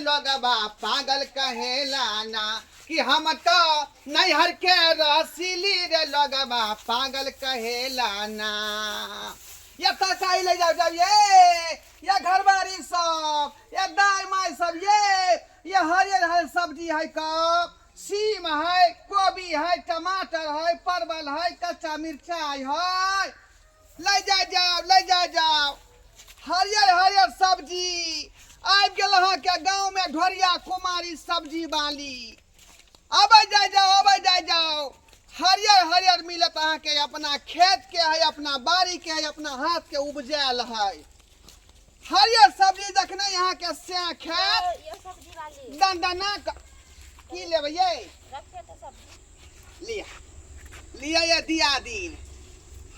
लोगबा पागल कहेला ना, कि हम तो नैहर के रसीली रे लोगबा पागल कहेला ना। ये तरकारी ले जाओ, जाओ ये ये घरबारी सब, ये दाई माई सब, ये हरियर हरियर सब्जी है कब, सीम है, कोबी है, टमाटर है, परवल है, कच्चा मिर्चाई है, ले जा जाओ, ले जा जाओ। हरियर हरियर सब्जी आबि गेल अहाँके गाँवमे, ढोरिया कुमारी सब्जी वाली। अबै जाय जाओ, अबै जाय जाओ। हरियर हरियर मिलत अहाँके, अपना खेत के है, अपना बाड़ी के है, अपना हाथ के उपजायल है हरियर सब्जी। जखने अहाँके से खायत यो सब्जी वाली दंदना की लेबै ये? रखिए तो सब्जी। लिया लिया ये दिया दिन,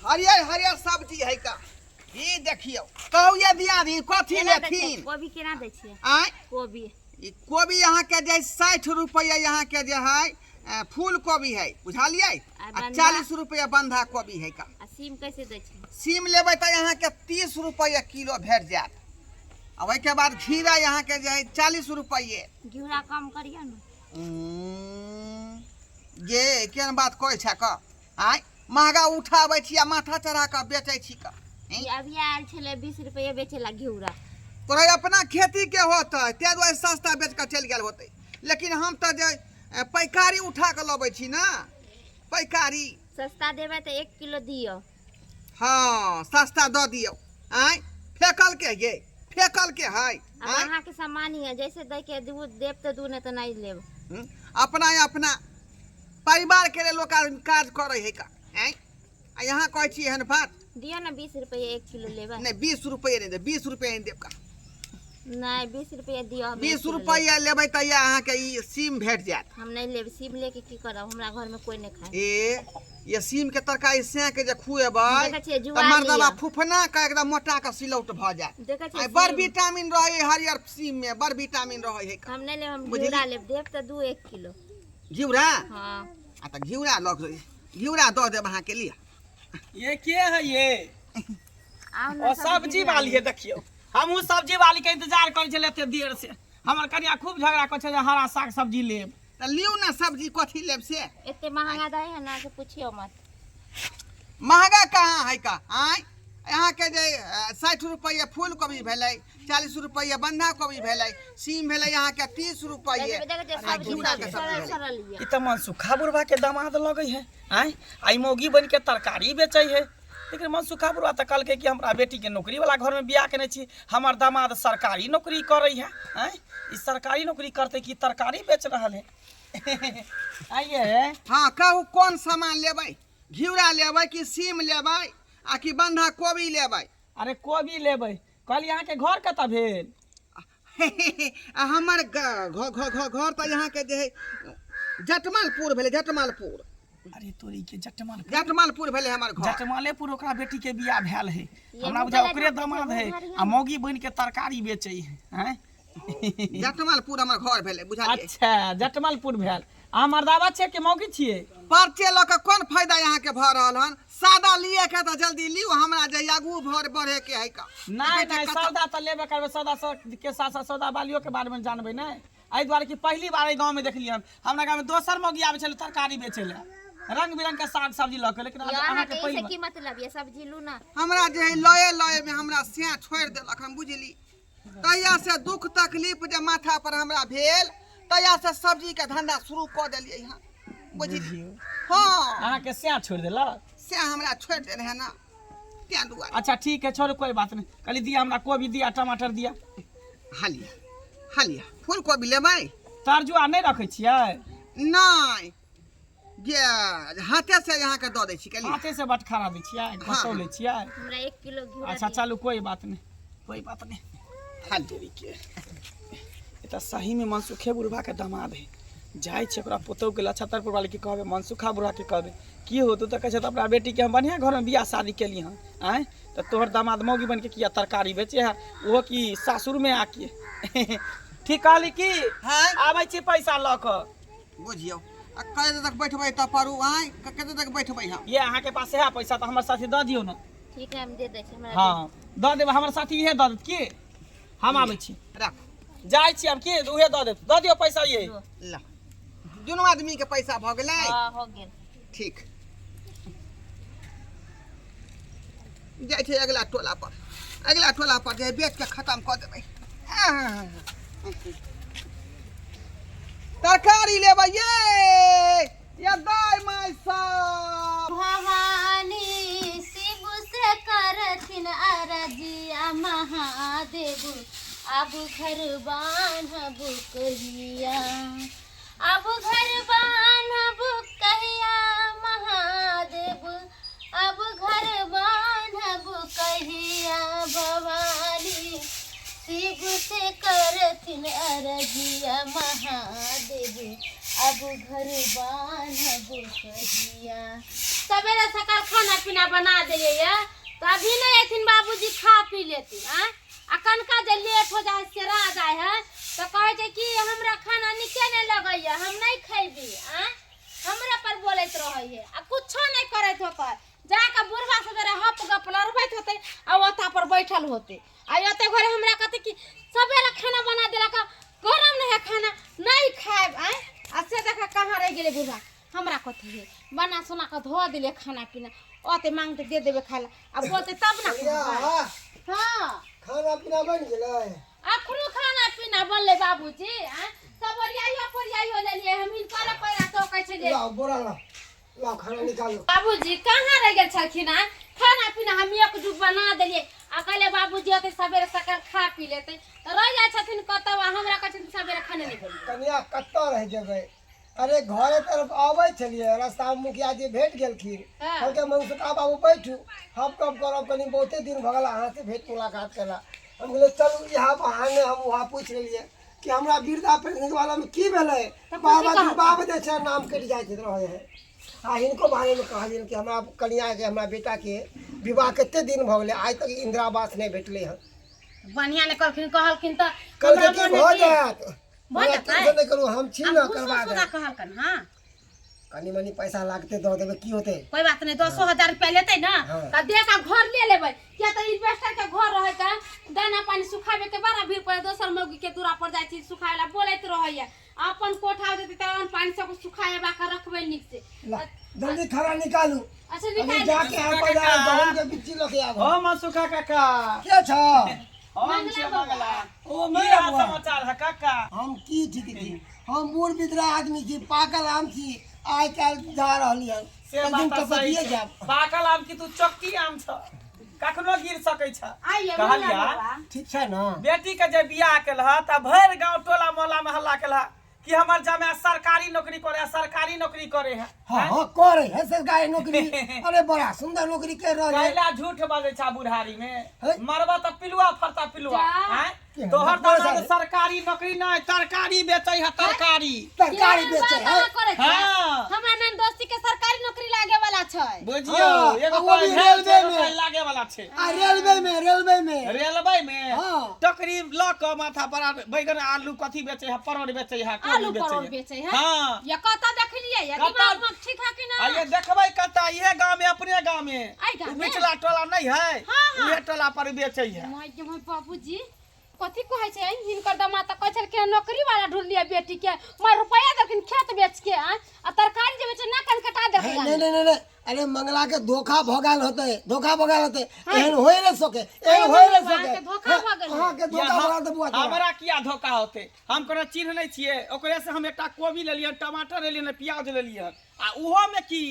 हरियर हरियर सब्जी है का। ई देखियौ, कहू ये दिया दिन कथी केना दै छियै? लेथिन? कोबी केना दै छियै? आँय? कोबी। ई कोबी अहाँके जे 60 रुपैआ अहाँके जे है फूल कोबी है, बुझलियै? आ आ बन्धा? 40 रुपैआ बन्धा कोबी है का। आ सीम कैसे दै छियै? सीम लेबै तऽ अहाँके 30 रुपैआ किलो भेट जायत। आ ओहिके बाद घिरा अहाँके जे है 40 रुपैए। घिउरा कम करियौ ने। गे केहन बात कहै छै क? आँय, महगा उठाबै छी आ माथा चढ़ा कऽ बेचै छी क? ई अभी आयल छलै 20 रुपैआ बेचे ला घिउरा। तोरा अपना खेती के होतै ताहि दुआरे सस्ता बेच कऽ चलि गेल होतै, लेकिन हम तऽ जे पैकारी उठा कऽ लबै छी ने, पैकारी। सस्ता देबै तऽ 1 किलो दियौ। हँ, सस्ता दऽ दियौ। आँय, फेकल के गे, फेकल के है? अब आँय? अहाँके सामान यऽ, जैसे दै के दूध देब तऽ दू, नहि तऽ नहि लेब। अपना अपना परिवार के लेल लोक आदमी काज करै है का। आँय, आ यहाँ कहै छी एहन बात? दियौ ने 20 रुपैआ 1 किलो लेबै। नहि, 20 रुपैआ नहि देब, 20 रुपैआ नहि देब का। नहि, 20 रुपैआ दियौ, हम एक 20 किलो लेब। रुपैआ लेबै तऽ इएह अहाँके ई सीम भेट जायत। हम नहि लेब सीम, लेके की करब? हमरा घरमे कोइ नहि खाय। ए ये सीम के तरकारी सें के जे खुएबै देखै छियै, तऽ जुआ मर्दबा लिअ। फुफना के एकदम मोटा के सिलौट भऽ जायत। देखै छियै आइ बड़ सीम। विटामिन रहै है हरियर सीम में, बड़ विटामिन रहै है। हम नहि लेब, हम बुझली? घिउरा लेब, देब तऽ दू 1 किलो। घिउरा? हँ। आ तऽ घिउरा लऽ कऽ, घिउरा दऽ देब अहाँके, लिअ। ये के है ये? आउ ने। ओ सब्जी वाली है। देखियौ, हमहूँ सब्जी वाली के इंतजार करै छलियै एते देर से। हमर कनिया खूब झगड़ा करै छै जे हरा साग सब्जी लेब। तऽ लियौ ने सब्जी, कथी लेब से? एते महंगा दै है ना से पूछियो मत। महगा कहाँ है का? आँय, अहाँके जे 60 रुपैआ फूल कोबी भेलै, 40 रुपैआ बन्धा कोबी भेलै, सीम भेलै अहाँके 30 रुपैए देखै छियै आ सब्जी घिउराके सब सब्जी सड़ल भेलै। सड़ल यऽ। ई तऽ मनसुखा बुढ़बा के दामाद लगै है। आँय, आ ई मौगी बनि के तरकारी बेचै है। लेकिन मनसुखा बुढ़बा तऽ कहलकै कि हमरा बेटीके नौकरी वाला घरमे बियाह केने छी, हमर दामाद सरकारी नौकरी करै है। आँय, ई सरकारी नौकरी करतै कि तरकारी बेच रहल है? आइए। हँ, कहू कोन सामान लेबै? घिउरा लेबै कि सीम लेबै आ कि बन्धा कोबी लेबै? अरे कोबी लेबै। कहलियै अहाँके घर कतऽ भेल? आ हमर घर तऽ अहाँके जे है जटमालपुर भेलै, जटमालपुर। अरे तोरी के, जटमाल? जटमालपुर भेलै हमर घर। जटमालेपुर ओकरा बेटी के बियाह भेल है। ये हमरा मुँह बुझा वाला ओकरे झाड़ दामाद है झाड़ आ मौगी बनि के तरकारी बेचै है। आँय, जटमालपुर हमर घर भेलै, बुझलियै? अच्छा, जटमालपुर भेल। अहाँ मर्दाबा छियै कि मौगी छियै? पर्चे लऽ कऽ कोन फायदा अहाँके भऽ रहल हन? सादा लिए के तऽ जल्दी लिउ, हमरा जे आगू भर बढ़े के है का। नहि नहि, सौदा तऽ लेबे करबै। सौदा के साथ साथ सौदा वालियो के बारे में जानबै ने, एहि दुआरे कि पहिली बार एहि गाँवमे देखलियै हन। हमरा गाँवमे दोसर मौगी आबै छलै तरकारी बेचै लए, रंग बिरंग के साग सब्जी लऽ के, लेकिन यौ, अहाँके अहाँके पहिली एहिसँ बार की मतलब यऽ? सब्जी लू ना। हमरा जे है लये लये में हमरा सैं छोड़ि देलक हन, बुझली? तहिया से दुख तकलीफ जे माथा पर हमरा भेल, तहिया से सब्जी के धंधा शुरू कऽ देलियै हन, बुझली? बुझियौ। हँ। अहाँके सएह छोड़ि देलक? सैं हमरा छोड़ि देने है ना, तें दुआरे। अच्छा ठीक है, छोड़ू, कोई बात नहीं। कहली दिया हमरा कोबी दिया, टमाटर दिया। हालिया हालिया, फूल कोबी लेबै? तरजुआ नहि रखै छियै? नहि, जे हाथे से अहाँके दऽ दै छी कहलियै। हाथे से बटखारा दै छियै? हँ। लै छियै? हमरा 1 किलो घिउरा अच्छा दिअ। चलू, कोई बात नहीं, कोई बात नहीं। हालिया। के ई तऽ सहीमे मनसुखे बुढ़बाके दामाद है। जाइ छै ओकरा पुतहुके लछतरपुर वाली के कहबै, मनसुखा बुढ़ाके कहबै की हो, तू तऽ कहै छै तऽ अपना बेटीके हम बढ़िआँ घरमे बियाह शादी केली हन। आँय, तऽ तोहर दामाद मौगी बनिके किया तरकारी बेचे है, ओहो की सासुरमे आके? ठीक कहली की? हँ। आबै छी पैसा लऽ कऽ। बुझियौ, आ कते तक बैठबै तऽ परू? आँय, कते तक बैठबै हम? ये अहाँके पास है पैसा तऽ हमर साथी दऽ दियौ ने। ठीक है, हम दे दै छी। हमरा हँ, दऽ देबै। हमर साथी इहे दऽ देत। की हम आबै छी। राख। जाइ छी हम की उहे दऽ देब दऽ दियौ पैसा ये ला दुनू आदमी के पैसा भऽ गेलै हाँ हो गेल ठीक जाइ छै अगिला टोला पर अगिला टोला पर जे बेच के खतम कऽ देबै आह। तरकारी लेबै ये या दाय माय सब भवानी शिव से करथिन अरजिया महादेव अब घर बान्हब कहिया अब घर बान्हब कहिया महादेव अब घर बान्हब कहिया भवानी शिव से करथिन अरजिया महादेव अब घर बान्हब कहिया। सवेरे सकाल खाना पीना बना देलियै ये तऽ अभी नहि अयथिन बाबूजी खा पी लेथिन आँय आ कनका जे लेट हो जाइ है सेरा जाइ है तऽ कहै छै कि हमरा खाना नीके नहि लगैए हम नहि खैबी आँय हमरा पर बोलैत रहै है आ कुछो नहि करैत होतै जाके बुढ़वा से जरा हप गप लड़बैत होतै आ ओता पर बैठल होतै आ एते घरे हमरा कहतै कि सवेरे खाना बना देलक गरम नहि है खाना नहि खायब आँय आ से देखा कहाँ रहि गेलै बुढ़वा हमरा कथी है बना सोना कऽ धो देलियै खाना पीना ओते मांगते दे देबै खाय लए आ बोलते तब ना कनिया, हाँ खाना पीना बनि गेलै अखनो खाना पीना बनलै बाबूजी आँय सब ओरियाइयो पोरियाइयो लेलियै हम हिनकर पैरा टोकै छलियै लाओ बोरा लाओ लाओ खाना निकालो बाबूजी कहाँ रहि गेल छलखिन आँय खाना पीना हम एक जुग बना देलियै आ कहले बाबूजी ओते सवेरे सकाल खा पी लेतै तऽ रहि जाइ छथिन कतौ आ हमरा कहै छथिन सवेरे खाने नहि बनबै कनिया कतऽ रहि जेबै अरे घरे तरफ आबै छलियै रास्ता मे मुखिया जी भेट गेलखिन हाँ। कहलकै मनसुखा बाबू बैठू हम कब करब कनि बहुते दिन भऽ गेल अहाँ से भेंट मुलाकात केला हम कहलियै चलू इएह बहाने हम वहाँ पूछि लेलियै कि हमरा वृद्धा पेंशन वाला में की भेलै तऽ बाबा कथी कहलकै? बाबा दै छै नाम कटि जाइ छै रहै है आ हिनको बारेमे कहलियनि कि हमरा कनियाके हमरा बेटाके विवाह कते दिन भऽ गेलै आइ तक इन्दिरा आवास नहि भेटलै हन बढ़िआँ नहि कहलखिन कहलखिन तऽ कहलकै हमरा कि मोन भऽ है कि- जायत भऽ हमरा जेतै? टेंशन नहि करू हम छी आ ने घूसो करवा सुदा देब कहलकन हँ कनि मनि पैसा लागतै दऽ देबै की होतै कोई बात नहीं दसो हजार रुपया लेते ना हाँ। तो दे का घर ले लेबै किया तो इन्वेस्टर के घर रहे का दाना पानी सुखावे के बड़ा भीड़ पड़े दोसर मौगी के दूरा पर जाइ छी सुखावे ला बोलैत रहैया अपन कोठा हो जेतै तऽ अन्न पानी सब सुखाए बा के रखबै नीक से ला जल्दी खाना निकालू अच्छा अभी निकाल जाके हम बाजार गहूम के बिच्ची लऽ के आबो ओ मनसुखा काका के छ हम छियै मंगला ओ की मैं हाल बुआ। समाचार है काका हम की ठीक छी हम बूढ़ बिदरा आदमी छी पाकल आम छी आइ काल्हि जा रहली हन से एक दिन बात तऽ सही टपकिए छै जायब पाकल आम की तू चक्की आम छ कखनो गिर सकै छ आइए कहलिया मंगला बाबा ठीक छै ने बेटी के जे बियाह केलह तऽ भरि गांव टोला मोहल्ला में हल्ला केलह कि हमर जमाय सरकारी नौकरी करे है सरकारी नौकरी करे है हाँ हाँ करे है सरकारी नौकरी अरे बड़ा सुंदर नौकरी कर रहल है कैला झूठ बजै छा बुढ़ारी में है? मरबा तऽ पिलुआ फरता पिलुआ जा। आँय? के तोहर हमरा दामाद पैसा- सरकारी नौकरी नहि तरकारी बेचै है तरकारी तरकारी केहन बेचे बात है अहाँ करै छियै? हाँ। हमरा नन दोस्ती के सरकारी नौकरी लागे वाला छै बुझियौ हाँ, एगो आ वो भी कोई भेल छै, रेलवे एगो में। कोई लागे वाला छै आ रेलवे में रेलवे में रेलवे में हाँ। टोकरी लऽ कऽ माथा पर आ बैगन आलू कथी बेचै है परोड़ बेचै है कोबी आलू परोड़ बेचै बेचै है है हाँ ये कतऽ देखलियै ये कतऽ? दिमाग में ठीक है कि ना आ ये देखबै कतऽ इहे गाँव में अपने गाँव में एहि गाँव में? पिछला टोला नहीं है हाँ, हाँ। उहे टोला पर बेचै है माय गे माय बाबूजी कथी कहै छै हिनकर दामाद तऽ कहै छलखिन नौकरी वाला ढूंढलियै बेटी के माय रुपैआ देलखिन खेत बेच के आँय आ तरकारी जे बेचे ना कन कटा नहीं देलखिन नहीं नहीं नहीं अरे मंगला के धोखा भऽ गेल होतै धोखा भऽ गेल होतै एहन होय नहि सके एहन होय नहि सके अहाँके धोखा भऽ गेल। अहाँके धोखा भऽ गेल तऽ बुआ तोरा। हमरा किया धोखा होते हम कोनो चिन्ह नहि छियै ओकरे से हम एकटा कोबी लेलियै टमाटर लेलियै प्याज लेलियै आ ओहो में की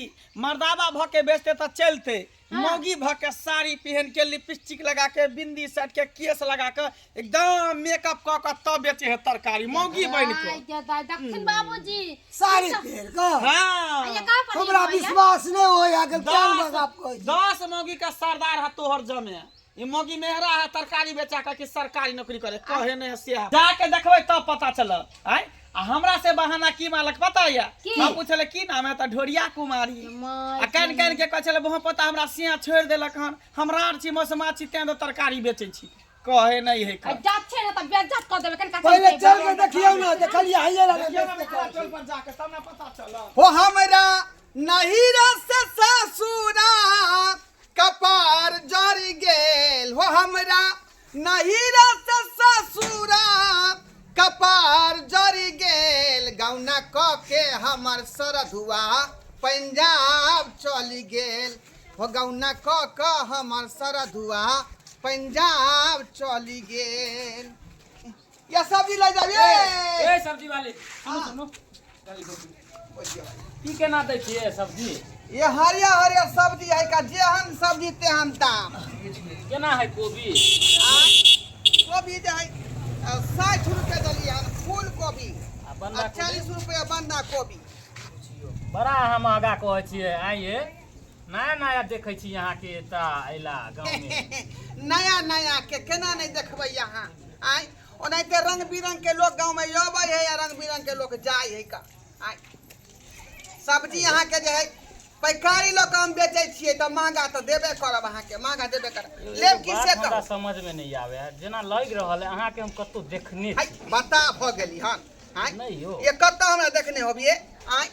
मर्दाबा भऽ के बेचते तऽ चलते मौगी भऽ के साड़ी पहन के लिपस्टिक लगा के बिंदी सेट के केस लगा के एकदम मेकअप कऽ के तब बेचे है तरकारी मौगी बन के आइ गे दाइ, देखथिन बाबूजी साड़ी पहिर कऽ हाँ आ ये कहाँ पर हमरा ये भैया? विश्वास नहि होय अहाँके केहन दस बाप कहै छी। 10 मौगी का सरदार है तोहर जमे ई मौगी मेहरा है तरकारी बेचा के कि सरकारी नौकरी करे कहे नहीं है से है। जाके देखबै तब पता चलत आय आ हमरा से बहाना की मालक पता या की? हम पूछले की नाम है तऽ ढोरिया कुमारी माय आ कान कान के कहै छलै बहु पता हमरा सिया छोड़ि देलक हन हमरा आर छी मौसमा छी तें तऽ तरकारी बेचै छी कहे नहीं है आ जात छै ने तऽ बेइज्जत कऽ देबै कनिका पहिले चलते चल के देखियौ ने देखलियै हइये लगल देखियौ ने मिथिला टोल पर जाके तब ने पता चलत हो हमरा नहिरा से ससुरा कपार जरि गेल हो हमरा नहिरा से ससुरा गौना क के हमर सरधुआ पंजाब चली गेल। हो गौना क के हमर सरधुआ पंजाब चली गेल। ये सब्जी ले जाइए। ए सब्जी वाली, सुनू सुनू, की केना दै छियै सब्जी? ये हरियर हरियर सब्जी है का, जेहन सब्जी तेहन दाम। केना है कोबी? कोबी जे है 60 रुपये देलियै हन फूल कोबी आ बन्धा आ 40 रुपये बन्धा कोबी। बड़ा अहाँ महगा कहै छियै। आइए नया नया देखै छी अहाँके एतऽ अयला गाँवमे। नया नया के केना नहि देखबै अहाँ? आँय, ओनाहिते रंग बिरंग के लोग गाँवमे अबै है आ रंग बिरंग के लोग जाइ है का। आँय, सब्जी अहाँके जे है पैकारी लऽ कऽ हम बेचै छियै तऽ महगा तऽ देबे करब अहाँके, महगा देबे करब। लेब की बात से हमरा कहू। समझमे नहि आबै है, जेना लागि रहल है अहाँके हम कतहु देखने है छी। बता भऽ गेली हन। आँय, नहि यौ। ये कतऽ हमरा देखने होबियै? आँय,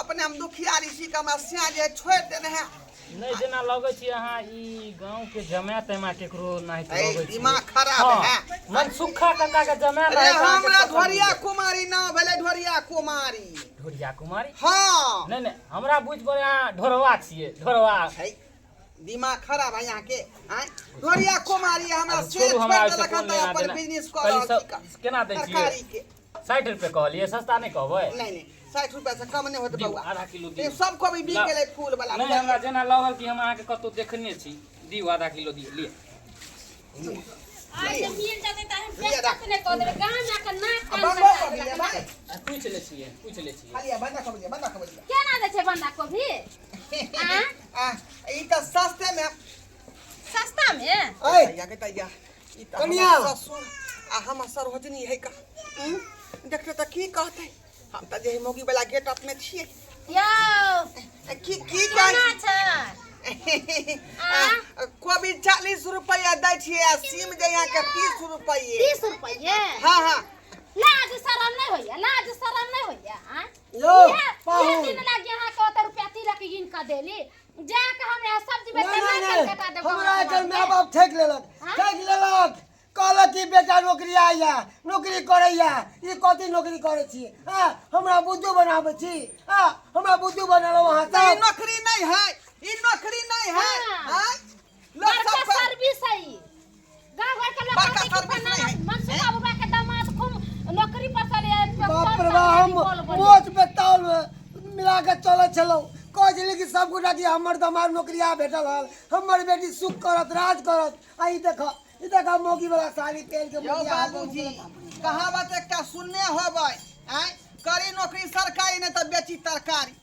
अपने हम दुखिया ऋषि के हमरा सिया जे छोड़ि देने है। नहि, जेना लगै छी अहाँ ई गाँव के जमाय तमा केकरो नहि ऐ, लगै छी। दिमाग खराब हाँ, है। मनसुखा काका के जमाय अरे रहै तऽ अहाँके हमरा पसन्द ढोरिया नहि। कुमारी नाम भेलै, ढोरिया कुमारी। ढोरिया कुमारी? हाँ। नहि नहि, हमरा बुझि पड़े अहाँ ढोरवा छियै, ढोरवा। है, दिमाग खराब है यहाँ के। आँय, ढोरिया कुमारी हमरा आब से छोड़ू, छोड़ि हमरा ओहिसँ देलक हन कोन तऽ लेना अपन देना। बिजनेस कऽ कहली रहल सब छी का। केना दै छियै? तरकारी के 60 रुपए कहलियै, सस्ता नहि कहबै? नहि नहि, 60 रुपया से कम नहि होत दियौ, बौआ। आधा किलो दियौ। ए, सब कोबी बिक गेलै फूल वाला। नहि, हमरा जेना लगल कि हम अहाँके कतहु देखने छी। दियौ, आधा किलो दियौ, लिअ। आज जे मिल जेतै तऽ हम लिअ, राख। बेइज्जत नहि कऽ देबै गाँव मे आके नाक आ कान बंधो कटा कोबी देलक। ले भाई। आ, पूछि लै छियै, पूछि लै छियै। खाली बंधा कोबी ले, बंधा कोबी ले। केना दै छै बन्धा कोबी? आँ? आ, ई तऽ सस्ते मे। सस्ता मे? ऐ तैया के तैया ई तऽ कनिया। हमर ससुर आ हमर सरोजनी है का। देखते तऽ की कहतै, हम तऽ जे मौगी वाला गेट अप में छियै। यौ, की की केना कहै छै? आ, कोबी 40 रुपया दै छियै आ सीम जे यहाँ के 30 रुपये। 30 रुपये? हाँ हाँ। लाज शरम नहि होइया? लाज शरम नहि होइया? आँय? यौ इएह पाहुन दिन लागि अहाँके ओते रुपया तिलक गिन कऽ देली, जाके हमरा सब्जी बेच नहि के नहि नाक नहि कटा देब। हमरा एकर माय बाप ठकि लेलक, हाँ? ठकि लेलक। कहलक कि बेटा नौकरी आइया, नौकरी करैया। ई कथी नौकरी करै छी? हाँ, हमरा बुद्धू बनाबै छी? हाँ, हमरा बुद्धू बनेलहुँ अहाँ ई सब। नौकरी नहीं है, ई नौकरी नहीं है। हाँ। आँय? लोग बड़का सब पर- सर्विस है ई। गाँव घर के लोग बड़का कहतै कि सर्विस फलाना नहीं है। मनसुखा बाबा के दामाद खूब नौकरी पर चले आयल, बाप रे सब बाप, हम बोल बोल। मोच पे ताल में मिला के चलै छलहुँ। कहै छलै कि सब गोटा कि हमर दमाद नौकरिया भेटल हल, हमर बेटी सुख करत, राज करत। आ ई देख, ई देख, मौगी वाला साड़ी पहिर के यौ मौगी आबऽ। बाबूजी, कहावत एकटा सुनने होबै, आँय, करी नौकरी सरकारी नहि तऽ बेची तरकारी।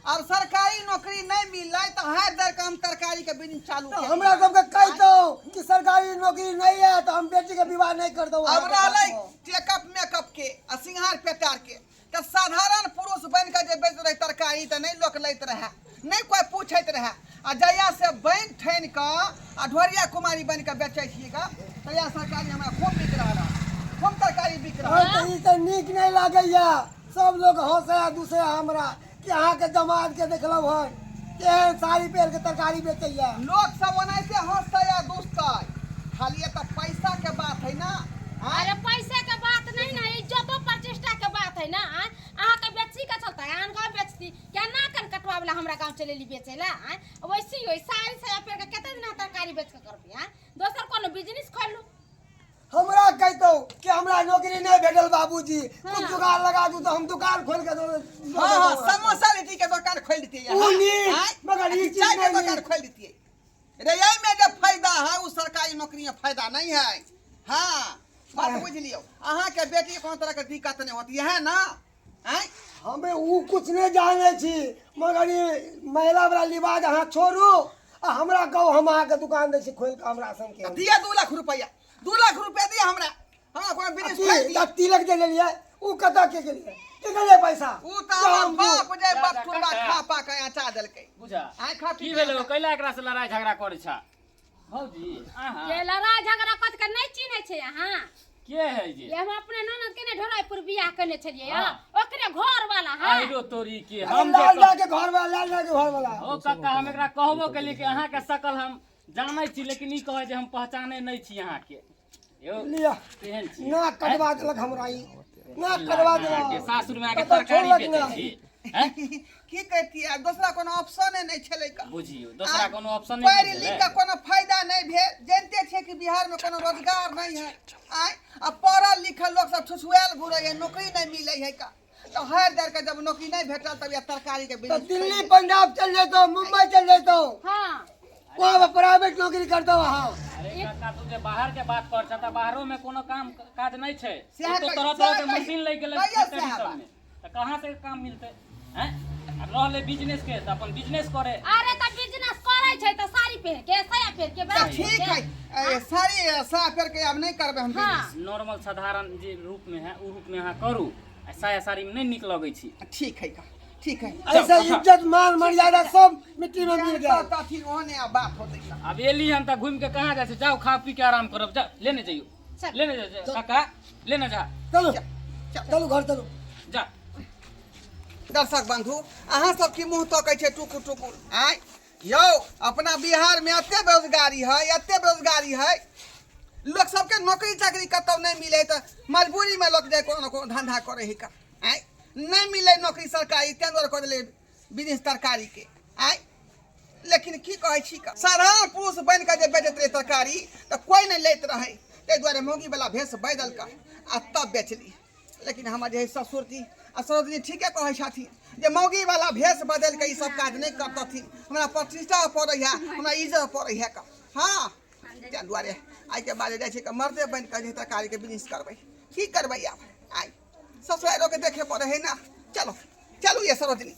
अब सरकारी नौकरी नहीं मिललै तऽ हाथ दर के हम तरकारी के बिजनेस चालू तऽ केलियै। हमरा सबके कहितौ कि सरकारी नौकरी नहीं है तऽ हम बेटी के विवाह नहीं कर दौ। अब रहलै टेकअप मेकअप के आ सिंगार पेटार के, तऽ साधारण पुरुष बनि कऽ जे बेच रहै तरकारी तऽ नहि लोक लैत रहै, नहि कोइ पूछैत रहै। आ जहिया से बनि ठानि कऽ आ ढोरिया कुमारी बनि कऽ बेचै छियै कऽ, तहिया सरकारी हमरा खूब बिक रहल हँ, खूब तरकारी बिक रहल। हँ, तऽ ई तऽ नीक नहि लागैया। सब लोग हंसैया दूसैया हमरा कि अहाँके दमाद के देखलहुँ हन, केहन साड़ी पहिर के तरकारी बेचैया। लोक सब ओनाहिते हंसतै आ दुसतै, खाली एतऽ पैसा के बात है ना। आँय? अरे पैसे के बात नहीं ना, इज्जतो प्रतिष्ठा के बात है ना। आँय? अहाँके बेची के चलते आन गाँव बेचती क्या ना कन कटवा वाला हमरा गाँव चलेली बेचे ला। आँय, वैसी होई साड़ी साया पहिर के कते दिन तरकारी बेच के करबी? आँय, दोसर कोनो बिजनेस खोलू। हमरा कहितौ कि हमरा नौकरी नहि भेटल बाबूजी, कुछ जुगाड़ लगा दू तऽ हम दुकान खोलि के दऽ हाँ हाँ, समोसा लिट्टी के दुकान खोल देतियै। उ नीक, आँय? मगर ई चीज चाय के नहि दुकान नीक। खोल देतियै रे। एहि में जे फायदा है उ सरकारी नौकरी में फायदा नहीं है। हाँ, बात बुझ लियौ। अहाँ के बेटी के कोनो तरह के दिक्कत नहीं होती है ना? आँय? हमे उ कुछ नहि जानै छी, मगर ई महिला वाला लिबाज अहाँ छोड़ू आ हमरा कहू, हम अहाँके दुकान दै छी खोलि कऽ हमरा संगे। दिया 2 लाख रुपया, 2 लाख रुपया दिया हमरा, हमरा कोनो बिजनेस की खोलि दिया। तऽ तिलक जे लेलियै उ कतऽ के गेलियै? के गेलियै पैसा? उ तऽ हमर हम दियौ। बाप जे जा, बाप जा, टुनबा काका। खा पा के अचा देलकै। बुझा आँय खा पी की के भेलै? कैला एकरा से लड़ाई झगड़ा करै छा भौजी अहाँ? ये लड़ाई झगड़ा कत के नहि चिन्है छै अहाँ। के है जे? ये हम अपने ननद के ने ढोराईपुर बियाह केने छलियै हाँ। ओकरे घर वाला है। आइरो तोरी के हम जे लाल लाल के घर वाला, लाल लाल के घर वाला। ओ काका, हम एकरा कहबो केलियै कि अहाँके शकल हम जानै छी, लेकिन ई कहै जे हम पहचानै नहि छी अहाँके। यौ लिअ, केहन छी? नाक कटवा देलक हमरा ई। ना करवा देलक। सासुर में आके कतौ तरकारी छोड़लक बेचै नहि। छी हैं? की कहतियै, दोसरा कोनो ऑप्शने नहि छलै का। बुझियौ, दोसरा कोनो ऑप्शन पढ़ि नहि लिख कऽ कोनो फायदा नहि भेल। जानिते छियै कि बिहारमे कोनो रोजगार नहि है। आँय, आ पढ़ल लिखल लोक सब ठुसुआयल घुरै है, नौकरी नहि मिलै है का। तऽ हारि दारि कऽ जब नौकरी नहि भेटल तब यह तरकारी के तऽ बिजनेस। दिल्ली पंजाब चल जैतौ, मुंबई चल जैतौ, हाँ। वहाँ पर प्राइवेट नौकरी करतौ अहाँ। अरे काका, तू जे बाहर के बात कर छ, तऽ बाहरो में कोनो काम काज नहि छै। सएह ओतऽ कहि- तरह तरह के सएह कहि- मशीन लागि गेलै कहियौ फैक्ट्री सएह सब बात। में, तऽ कहाँ से काम मिलतै हैं? आ रहलै बिजनेस के, तऽ अपन बिजनेस करे। अरे तऽ बिजनेस करै छै तऽ साड़ी पहिर के, साया पहिर के तऽ बराबर ठीक के। है, साड़ी साफ करके आब नहि करबै हम हाँ। बिजनेस। नॉर्मल साधारण जे रूप में है, उ रूप में अहाँ करू। आ साया साड़ी में नहि नीक लगै छी। ठीक है का, ठीक है। ऐसे इज्जत मान मर्यादा सब मिट्टी में मिल गया। तऽ अथी ओहने आब बात होतै का। आब एली हन तऽ घूमि के कहाँ जाइ छै? जाउ, खा पी के आराम करब। जा, लेने जइयौ। चल। लेने जा काका, लेने जा। चलू चलू, घर चलू। जा। दर्शक बंधु, अहाँ सब की मुँह तकै छै टुकुर टुकुर? आँय यौ, अपना बिहार में एते बेरोजगारी है, एते बेरोजगारी है, लोक सबके नौकरी चाकरी कतौ नहि मिले तऽ मजबूरी में लोक जाय कोनो ने कोनो धंधा करे है का। आँय, नहि मिले नौकरी सरकारी, ताहि दुआरे कऽ देलै बिजनेस तरकारी के। आँय, लेकिन की कहै छी का, साधारण पुरुष बनि कऽ जे बेचैत रहै तरकारी तऽ कोइ नहि लैत रहै, ताहि दुआरे मौगीवला भेष बदलि कऽ आ तब बेचली। लेकिन हमर जे है ससुर जी आ ससुर जी ठीके कहै छथिन जे मौगीवला भेष बदलि कऽ ई सब काज नहि करतथिन, हमरा प्रतिष्ठा पड़ै है, हमरा इज्जत पड़ै है का। हाँ, ताहि दुआरे आइके बाद जाइ छै मर्दे बनि कऽ जे तरकारीके बिजनेस करबै। की करबै आब? आइ ससुराइरोके देखे पड़ै है ना। चलो चलू ये सरोजनी।